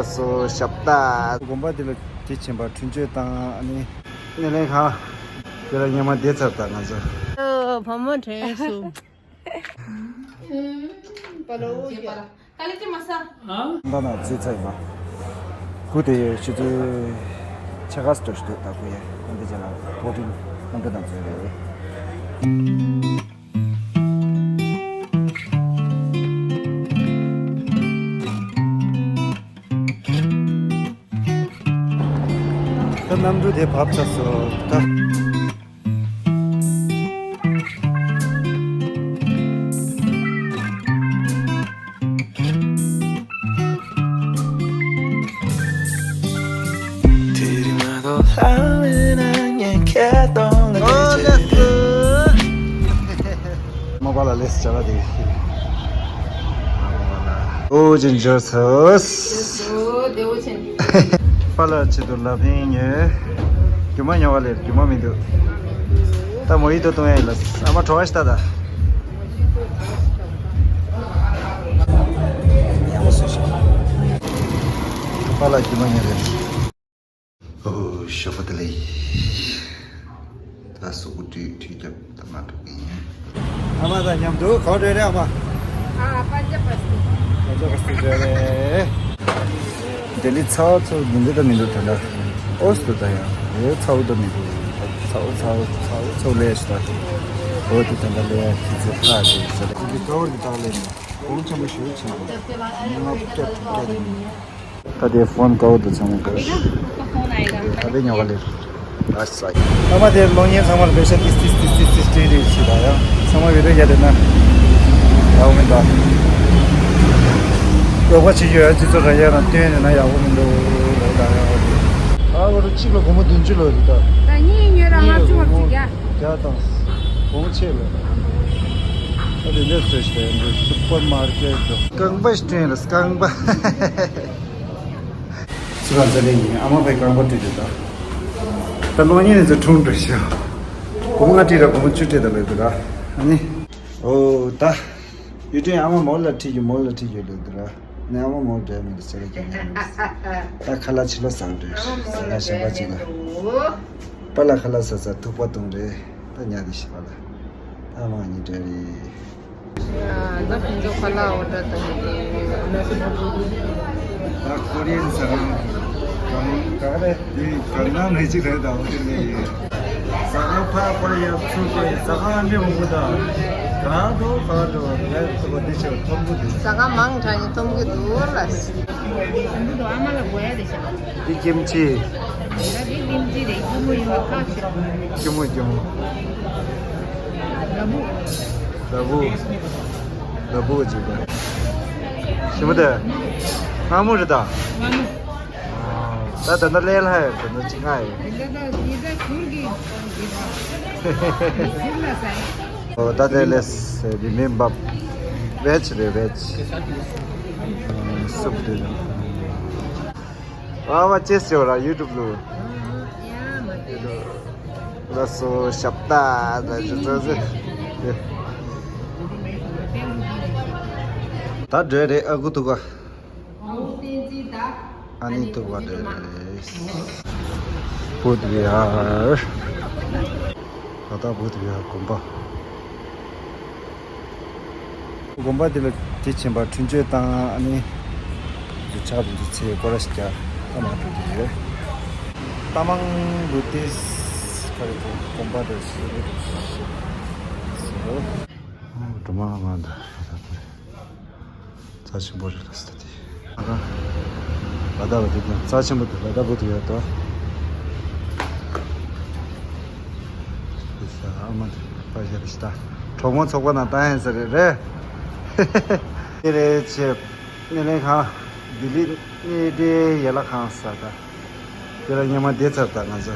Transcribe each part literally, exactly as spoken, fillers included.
སོ་ཞབས་ཏ། དགོན་པ་འདི་ལ་དེ་ཕྱིན་པ་འཕྲིན་བཅོལ་དང་ཨ་ནི། སྣེ་ལེན་ཁང་། དེ་ལ་སྔོན་མ་བསྡད་ཚར་ད་ང་ཚོ། ཨོ་བུ་མོ་དྲན་སོང་། པ་ལོ་ཡ། ད་ལེ་ཅི་མ་ས། ད་ན་རྩིས་ཚ་ཡིན་པ། སྐུ་དེ་ཡོད་ཆུ་ཚོད་ཕྱེད་ཀ་སྟོར་ཞིག་འདུག་ད་སྐུ་ཡ་འདི་ཅ་ལག་བོ་ཊིང་ཨམ་ཕྲུག་དང་ཚོས་རེད། ད་གནམ་གྲུ་དེ་བབས་ཚར་སོང་ད། མ་པ་ལ་ལེས་བྱ་བ་དེ། ཨོ་ཅིན་འབྱོར་ཚོས། ཨོ་བདེ་བོ་ཅན། པ་ལ་ཆེད་དུ་ལ་ཕན་ཉོས། རྒྱུ་མ་ཉོ་བ་ལས་རྒྱུ་མ་མི་འདུག་ད་མོ་ཡིད་དུ་གཏོང་ཡ་ཡིན་ལ། ཨ་མ་བྲོ་བ་ཞིག་ལྟ་ད། ཡག་པོ་བཟོས་ཤག་པ་ལ་རྒྱུ་མ་ཉོ་རེད། ཨོ་ཞོགས་པ་བདེ་ལེགས། ད་གཟུགས་པོ་བཀྲུས་ཁྲུས་རྒྱབ་ད་མ་འགྲོ་གི་ཡིན། ཨ་མ་དང་མཉམ་དུ་གང་འགྲོ་རེད་ཨ་མ། ཨ་པ་ཇ་པ་སི། པ་ཇ་པ་སི་འགྲོ་རེད། ལྡི་ལི་ཚ་བ་ཚ་བོ་མི་འདུག་ད་མི་འདུག་ད་ལྟ། ཨོ་སི་ད་ཡང་ཨེ་ཚ་བོ་ད་མི་འདུག་ཚ་བོ་ཚ་བོ་ཚ་བོ་ཚ་བོ་ལས་ཤི་ད། ཨོ་དེ་ད་ལྟ་ལས་ཁྱི་ཚེ་ཁ་དེ་ཟེར་ལ་ལྡི་ལི་ཀ་བོར་གྱི་ད་ལས་ནས་གོང་ཆེན་པོ་ཞུ་ཆེན་པོ་ལྔ་བརྒྱ་དྲུག་བརྒྱ་དེ་མི་ཡོང་། ད་དེ་ཕོན་ཀའོ་དུ་ཚང་མ་དགོས། ད་དེ་ཉོ་ག་ལེར། ཨ་སའི། ཨ་མ་དེ་གློག་བརྙན་ཚང་མར་བེ་ཤ་ཏིས་ཏིས་ཏིས་ཏིས་ཏིས་ཏིས་རེད་ཞེས་ད་ཡང་ཚང་མ་བི་ཌིའོ་རྒྱག་དེ་ན། ཡག་པོ་མིན་ད། རོགས་པ་བྱེད་རྒྱུ་ཡ་སྤྱི་ཚོགས་ར་ཡ་རང་བསྟན་ནས་ན་ཡག་པོ་མིན་འདུག་ལོ་ད་ཡག་པོ་རེད། ཨ་བ་རུ་གཅིག་ལ་སྒོར་མོ་བདུན་ཅུ་ལོ་རེད་ད། ད་གཉིས་ཉོས་རང་ལྔ་བཅུ་ང་བཅུ་རྒྱ། རྒྱ་དང་། གོང་ཆེ་ལོ། ཨ་དེ་འདྲས་བཟོས་ཤིག་ད་ཡང་འདྲས་སུ་པར་མར་ཀེ་ཊི་དུ། རྐང་པ་ཞིག་བསྐྲུན་ལ་རྐང་པ། སུ་རང་ཚ་ལེ་ཡིན་ཨ་མ་ཕའི་རྐང་པ་བཀྲུས་ཏེ་ད། ད་གློག་བརྙན་ནི་ཚོ་ཁྲུང་ཁྲུང་ཤོག་སྒོར་མོ་ལྔ་སྤྲད་ར་སྒོར་མོ་བཅུ་སྤྲད་ད་ལོས་དུ་ར། ཨ་ནི། ཨོ་ད། ཡུལ་ཕྲན་ཨ་མ་མོ་ལ་ཁྲིད་རྒྱུ་མོ་ལ་ཁྲིད་རྒྱུ་ལོས་དུ་ར། ནི་ཨ་མ་མོ་འདྲ་མི་འདུག་ཟེར་ལ་རྒྱག་ཉན་མི་འདུག་ད་ཁ་ལག་ཕྱི་ལོགས་བཟང་འདྲ་ཟ་ཁ་ཞེན་པ་ཅིག་ལ། པ་ལ་ཁ་ལག་ཟ་ཟ་ཐུག་པ་བཏུང་རེད། ད་ཉལ་དེ་ཤི་པ་ལ། ད་མ་ཉི་འདྲ་རེད། ད་ཕུན་ཚོགས་ཁ་ལག་འོ་འདྲ་དང་། ད་ཀོ་རི་ཡན་ཟ་ཁང་། གང་ག་རེད་དེ་གང་ན་མི་གཅིག་རེད་ད་འོ་དེ་ལས་ཡོད། ཟ་ཁང་ཕ་ཁོ་རེ་ཡ་ཚུར་ཁོ་རེ་ཟ་ཁང་འདྲི་མང་པོ་དང་། གང་དུ་གང་དུ་རེད་ཐུབ་པ་འདི་ཆེ་བ་མཐོང་གི་འདུག་ཟ་ཁང་མང་དྲགས་ནས་མཐོང་གི་འདུག་ལ། འདི་ཀིམ་ཅི། ད་འདི་ཀིམ་ཅི་རེད། སྐྱུར་མོ་ཡོད་ཁ་ཆེ། སྐྱུར་མོ་སྐྱུར་མོ། ལ་བུ། ལ་བུ། ལ་བུ་ཅིག་དང་། ཞི་མོ་དེ། སྔ་མོ་རེད་ད། སྔ་མོ། ད་ད་ལྟ་ལས་སླ་ཡོད་ད་ནི་ཅི་ང་ཡོད། ད་ད་ཡི་ད་གུར་གི་ཡི་ད། གུར་ལ་ས་ཡི། ཨོ་ད་དེ་ལས་བི་བི་བྷབ། བེཇ་རེད་བེཇ། སུབ་དེ་དང་། ཨ་མ་ཅེས་ཡོད་ར་ཡུ་ཊུབ་ལུ། ལ་སོ་ཞབས་ཏ་ད་ཅི་ཙོ་ཙེ། ད་འདྲེ་རེད་ཨ་ཁུ་ཐུག་ག་ཨ་ནི་ཐུག་པ་འདྲེ་རེད། བུདྡྷ་བི་ཧར། ད་ལྟ་བུདྡྷ་བི་ཧར་དགོན་པ། དགོན་པ་འདི་ལ་དེ་ཕྱིན་པ་འཕྲིན་བཅོལ་དང་ཨ་ནི། འདི་ཕྱག་ཏུ་འདི་ཚེ་སྐོར་ར་ཞིག་རྒྱག་ད་མ་འགྲོ་གི་ཡོད། ཏ་མང་བུ་ཏིས་ཁ་རེ་དགོན་པ་རེ་ཞིག་རེད་ཟེར། འགྲོ་མ་མ་འདི་རྩ་ཆེན་པོ་རེད་ལ་ས་དེ། ཨ་ལ་ད་བ་དེ་རྩ་ཆེན་པོ་དེ་ལ་ད་བུ་དེ་ཡོད་དོ། ཨ་མ་དེ་པ་ཞེ་རེ་ཞིག་ད་གྲོགས་མོ་ཚོགས་པ་ནང་བཏང་ཡིན་ས་རེད་རེད། དེ་རེད་ཆེ། སྣེ་ལེན་ཁང་། ལྡི་ལི་སྣེ་འདྲེན་ཡན་ལག་ཁང་ས་ད། དེ་ལ་སྔོན་མ་བསྡད་ཚར་ད་ང་ཚོ།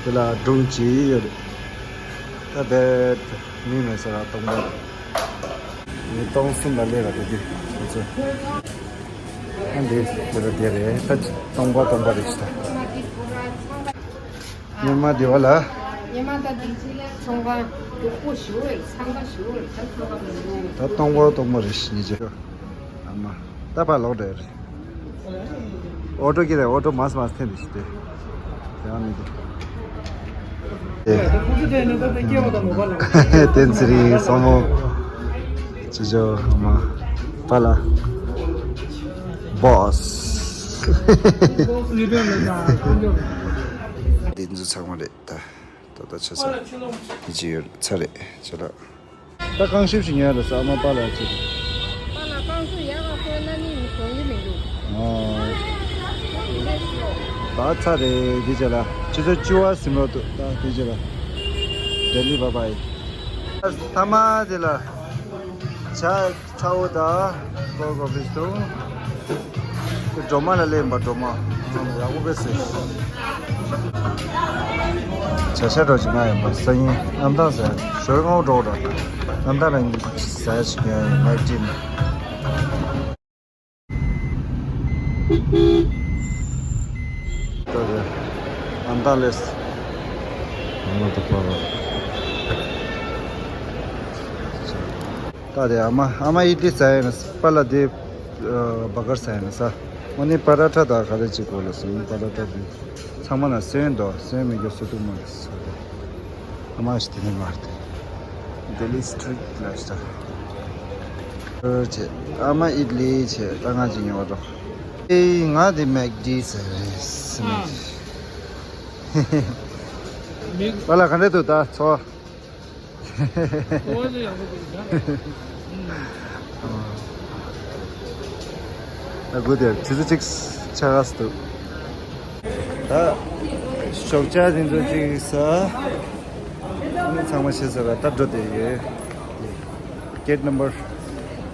དེ་ལ་སྒྲུང་བྱེད་ཡི་ཡོད་རེད། ད་བེད་མི་མེད་ས་ར་སྟོང་པ། མི་སྟོང་གསུམ་ལ་སླེབས་པ་དེ་དུས་ང་ཚོ། ཨ་འདི་དེ་ལ་བསྡད་རེད་ད་སྟོང་པ་སྟོང་པ་རེད་ཤི་ད། སྔོན་མ་བསྡད་པ་ལ། སྔོན་མ་ད་དེ་ཚོ་ལ་ཚོང་ཁང་སྡུག་པོ་ཞུ་རེད་ཚང་ཁ་ཞུ་རེད་ད་ཚོང་ཁང་མི་འདུག་ད་སྟོང་པ་སྟོང་པ་རེད་ཤི་ཉི་ཅི། ཨ་མ། ད་ ད་པ་ལོག་འདྲ་རེད། ཨོ་ཊོ་ཀི་རེད། ཨོ་ཊོ་མ་སི་མ་སི་ཐེན་དེ་ཤི་དེ། ཡང་མི་འདུག་བསྟན་ཚེ་རིང་སོ་མོ། ཅི་ཇོ་མ། པ་ལ། བོ་སི། དེ་ཚོ་ཚང་མ་རེད་ད། ད་ད་ཆ་ཚ། དེ་ཅི་ཡོད་ཚ་རེད་ཅ་ལག་ད་རྐང་ཤུབས་ཤིག་ཉོས་རེད་ས་མ་པ་ལ་ཅི། པ་ལ་རྐང་ཤུབས་ཡག་ག་ཁོས་ན་ནི་གོང་གི་མི་འདུག་ཨོ། ད་ཚ་རེད་དེ་ཅ་ལག་ཆུ་ཚོད་བཅུ་བ་ཟིན་རོགས་འདུག་ད་དེ་ཅ་ལག་ལྡི་ལི་བྷ་བྷའི། ཐ་མ་དེ་ལ་ཇ་ཚ་བོ་དང་ཀོལ་ཀོ་ཕི་བཏུང་། སྒྲོལ་མ་ལ་སླེབས་པ། སྒྲོལ་མ་ཡག་པོ་དཔེ་བཟོས། བྱ་ཤ་འགྲོ་ཅིག་ན་ཡིན་པ་སང་ཉིན་གནམ་ཐང་ཟེར་ཞོལ་ངའོ་འགྲོ་ར། གནམ་ཐང་ལ་ཟེར་ཞིག་ཡང་མེག་ཌི་ནི། ད་རེ་ཨན་ད་ལེས་ཨ་མ་ད་པ་ར། ད་དེ་ཨ་མ་ཨ་མ་ཨི་ཏི་ཟ་ཡིན་ན་པ་ལ་དེ་བ་གར་ཟ་ཡིན་ན་ས། ཨོ་ནི་པ་ར་ཐ་ད་ག་རེ་ཅིག་གོ་ལ་སོང་པ་ར་ཐ་དེ་ཚང་མ་ན་སོན་དོ་སོན་མི་རྒྱོ་སོ་ཏུ་མ་ལ་སོ་དེ་ཨ་མ་ཞི་དེ་ནི་མ་ར་དེ་ལྡི་ལི་སི་ཊི་རིཊ་ལ་ཤ་ཆེ། ཨ་མ་ཨི་ཏི་ལི་ཆེ་ད་ང་ཅི་ཉོ་རོགས། ཨེ་ང་དེ་མེག་ཌི་ཟེར་རེད། པ་ལ་ག་འདྲ་འདུག་ད་ཚོ། ཨ་དགུ་དེར་ཆུ་ཚོད་གཅིག་ཆ་ག་སུ་འདུག་ད་ཞོགས་ཇ་དེ་ཚོ་གཅིག་ཟ། ཨ་ནི་ཚང་མ་ཤེས་ས་ལ་ད་འགྲོ་བསྡད་ཡོད། གེ་ཊི་ནམ་བར་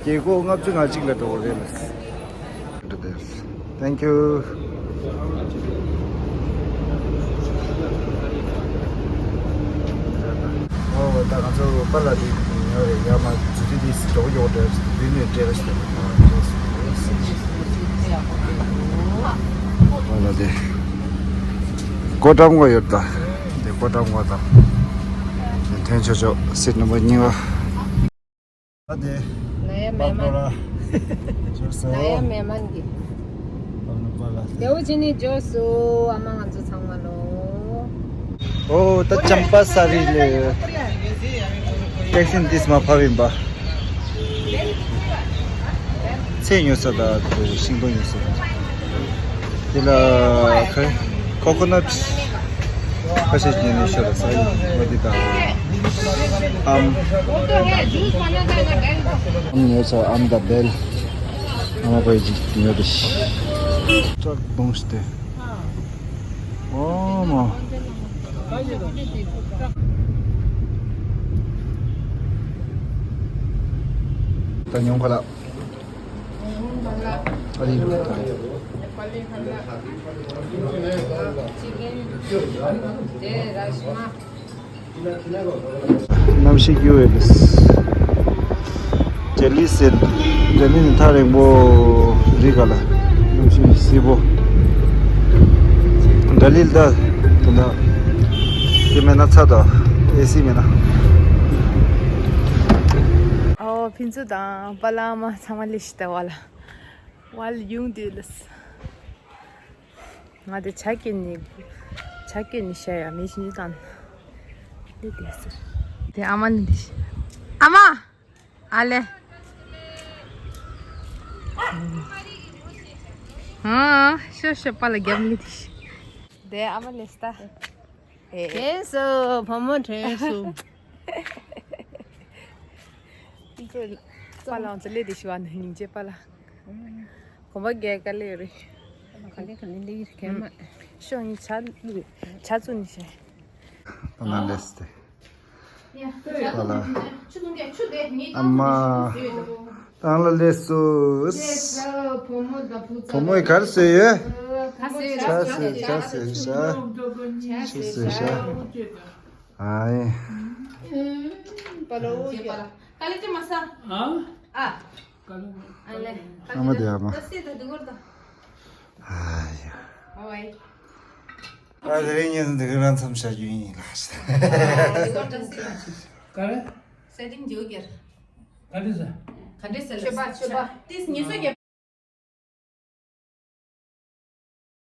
གེ་ཊི་ཀོ་ལྔ་བཅུ་ང་གཅིག་ལ་འགྲོ་བ་རེད་ལ། Thank you. ཨོ་ད་ང་ཚོ་པཱ་ལགས་དེ་ཉོ་རེད། ཡ་མ་ཛུ་ཏི་དེ་སི་འགྲོ་གི་ཡོད་རེད། དེ་ནས་སྤྲད་ར་ཞིག་པཱ་ལགས་དེ་ཀོ་ཀྲམ་གོ་ཡོད་ད། དེ་ཀོ་ཀྲམ་གོ་ད། དེ་ཐོན་ཆོག་ཆོག་སིཊ་ནམ་བར་གཉིས་པ། ཨ་དེ། ན་ཡ་མེ་མན། ཇོ་སོ། ན་ཡ་མེ་མན་གི། ལེའུ་ཅི་ནི་ཇོ་སོ་ཨ་མ་ང་ཚོ་ཚང་མ་ལོ། ཨོ་ད་ཅམ་པ་ས་རི་ལེ། ཏེག་སིན་ཏིས་མ་ཕབ་ཡིན་པ། ཚལ་ཉོ་ས་དང་ཤིང་སྡོང་ཉོ་ས་དང་། དེ་ལ་ཁ་ཁོ་ཁོ་ནཊ་ཁ་ཤས་ཉོས་ནས་ཤོར་ལ་ས་ཡིན་བ་འདི་དང་། ཨམ། ཨམ་ཉོས་ས་ཨམ་དང་བེལ། ཨ་མ་པའི་ཅིག་ཉོས་ཏེ་ཤི། ཅག་གདོང་ཞི་སྟེ། ཨོ་མ། ད་ཉོང་ཁ་ལགས། ཨ་རི། གནམ་གཤིས་སྐྱིད་པོ་ཡོད་པས། ལྡི་ལི་ཟེར། ལྡི་ལི་ནི་ཐག་རིང་པོ་རི་ག་ལ། གནམ་གཤིས་བསིལ་པོ། ལྡི་ལི་ལ་ད་དེ་འདྲ་དེ་མེད་ན་ཚ་དང་ཨེ་སི་མེད་ན། ཨོ་ཕིན་ཚུ་དང་པཱ་ལགས་མ་ཚང་མ་ལེ་ཤི་ད་བ་ལ། བ་ལ་ཡུང་དུ་ལ། ང་དེ་ཇ་སྐྱེས་ནི། ཇ་སྐྱེས་ནི་ཤ་ཡ་མི་ཤིན་ཅི་དང་། དེ་དེ་ཟེར། དེ་ཨ་མ་ནི། ཨ་མ། ཨ་ལེ། ཨ། ཤོ་ཤོ་པཱ་ལགས་རྒྱབ་ནི་དེ། དེ་ཨ་མ་ལེ་སྟ། ཨེ། དྲན་སོང་བུ་མོ་དྲན་སོང་། པཱ་ལགས་ཚོ་ལེ་དེ་ཤི་བ་ནི་སྙིང་རྗེ་པཱ་ལགས། གོམ་པ་རྒྱག་ག་ལེ་རེད། ག་ལེ་ག་ལེ་ལེ་རེད་མ། ཤོག་ཡིན་ཇ་བླུགས་ཇ་བཙུགས་ནི་ཤེས། ཨ་མ་ལེས་ཏེ། ཨ་ལ། ཨ་མ། ཏང་ལ་ལེ་སོ། བུ་མོ་ཡི་གར་སོས་ཡོད། ཇ་སོས་ཇ་སོས་ཤ། ཇ་སོས་ཤ། ཨའི། པ་ལོ། ཀ་ལི་ཅི་མ་ས། ཨ། ཨ། ཨ་མ་དེ་ཨ་མ། ཨ་ཡ། ཨ་དེ་རིང་ངས་འདི་ག་རང་མཚམས་བཞག་རྒྱུ་ཡིན་ལ། ཀ་རེ། སེ་ཏིང་ཇོ་གེར། ཀ་རེ་ཟ། ག་འདྲས་ཟེར་ལ། ཆོས་པ་ཆོས་པ། ཏིས་ཉི་སོ་ཉེ་